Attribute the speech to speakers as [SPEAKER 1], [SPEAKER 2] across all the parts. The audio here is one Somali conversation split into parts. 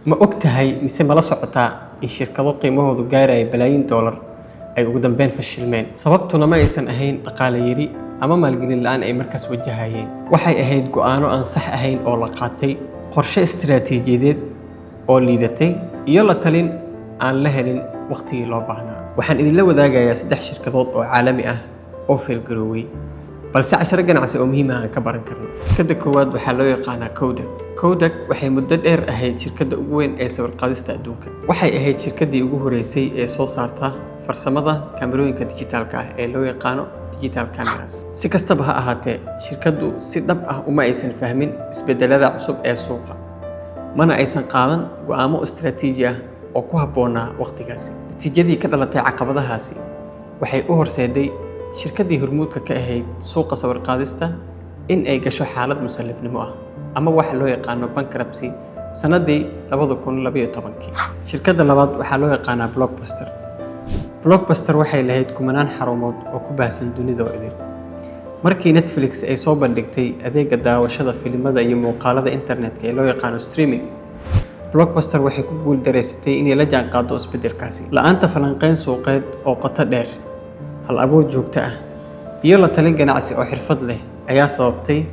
[SPEAKER 1] Ma og tahay mise mala socotaa in shirkado qiimahoodu gaaraya balaayiin doolar ay ugu dambeyn fashilmeen? Sababtuna ma aysan ahayn dhaqaale yari ama maalgelin la'aan ay markaas wajahayeen. Waxay ahayd go'aano aan sax ahayn oo la qaatay, qorshe istiraatiijiyadeed oo liidatay, iyo la talin aan la helin waqtigii loo baahnaa. Waxaan idinla wadaagayaa saddex shirkadood oo caalami ah oo fail garooway, balse casharo ganacsi oo muhiim ah aan ka baran karno. Shirkadda koowaad waxaa loo yaqaanaa Kodak. Kodak waxay muddo dheer ahayd shirkadda ugu weyn ee sawir qaadista adduunka. Waxay ahayd shirkaddii ugu horeysay ee soo saarta farsamada kaamirooyinka dijitaalka ah ee loo yaqaano digital cameras. Si kastaba ha ahaatee, shirkaddu si dhab ah uma aysan fahmin isbedelada cusub ee suuqa, mana aysan qaadan go'aamo istiraatiiji ah oo ku habboonaa waqtigaasi. Natiijadii ka dhalatay caqabadahaasi waxay u horseeday shirkaddii hormuudka ka ahayd suuqa sawir qaadista in ay gasho xaalad musallifnimo ah ama waxa loo yaqaano bankruptcy sanadii 2012-kii. Shirkadda labaad waxaa loo yaqaanaa Blockbuster. Blockbuster waxay lahayd kumanaan xarumood oo ku baahsan dunida oo idil. Markii Netflix ay soo bandhigtay adeegga daawashada filimada iyo muuqaalada internetka ee loo yaqaano streaming, Blockbuster waxay ku guul dareysatay inay la jaanqaado isbeddelkaasi. La'aanta falanqeyn suuqeed oo qoto dheer, hal abuur joogto ah, iyo la talin ganacsi oo xirfad leh ayaa sababtay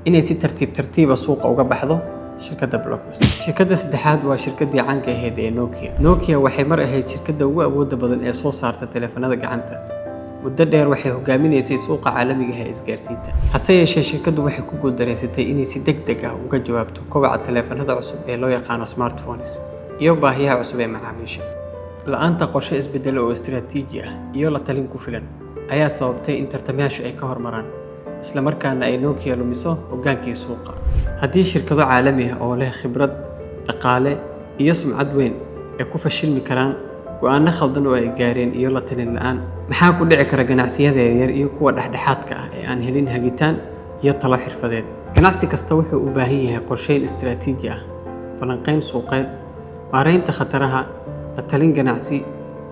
[SPEAKER 1] inay si tartiib tartiiba suuqa uga baxdo shirkadda Blockbuster. Shirkadda saddexaad waa shirkaddii caanka ahayd ee Nokia. Nokia waxay mar ahayd shirkadda ugu awoodda badan ee soo saarta taleefanada gacanta. Muddo dheer waxay hogaaminaysay suuqa caalamiga ah ee isgaarsiinta. Hase yeeshee, shirkaddu waxay ku guuldareysatay inay si degdeg ah uga jawaabto kobaca taleefanada cusub ee loo yaqaano smartphones iyo baahiyaha cusub ee macaamiisha. La'aanta qorshe isbeddelo oo istiraatiiji ah iyo la talin ku filan ayaa sababtay in tartamayaashu ay ka hormaraan, isla markaana ay Nokia lumiso hoggaankii suuqa. Haddii shirkado caalami ah oo leh khibrad, dhaqaale iyo sumcad weyn ay ku fashilmi karaan go'aano khaldan oo ay gaareen iyo la talin la'aan, maxaa ku dhici kara ganacsiyada yaryar iyo kuwa dhexdhexaadka ah ee aan helin hagitaan iyo talo xirfadeed? Ganacsi kasta wuxuu u baahan yahay qorsheyn istiraatiiji ah, falanqayn suuqeed, maaraynta khataraha, la talin ganacsi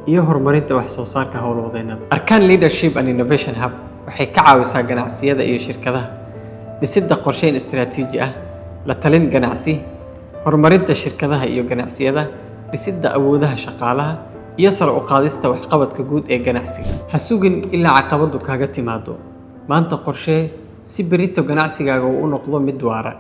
[SPEAKER 1] iyo horumarinta wax soo saarka howlwadeennada. Arkan Leadership and Innovation Hub waxay ka caawisaa ganacsiyada iyo shirkadaha dhisidda qorsheyn istiraatiiji ah, la talin ganacsi, horumarinta shirkadaha iyo ganacsiyada, dhisidda awoodaha shaqaalaha iyo sare u qaadista waxqabadka guud ee ganacsiga. Ha sugin ilaa caqabadu kaaga timaado. Maanta qorshee si berrito ganacsigaaga uu u noqdo mid waara.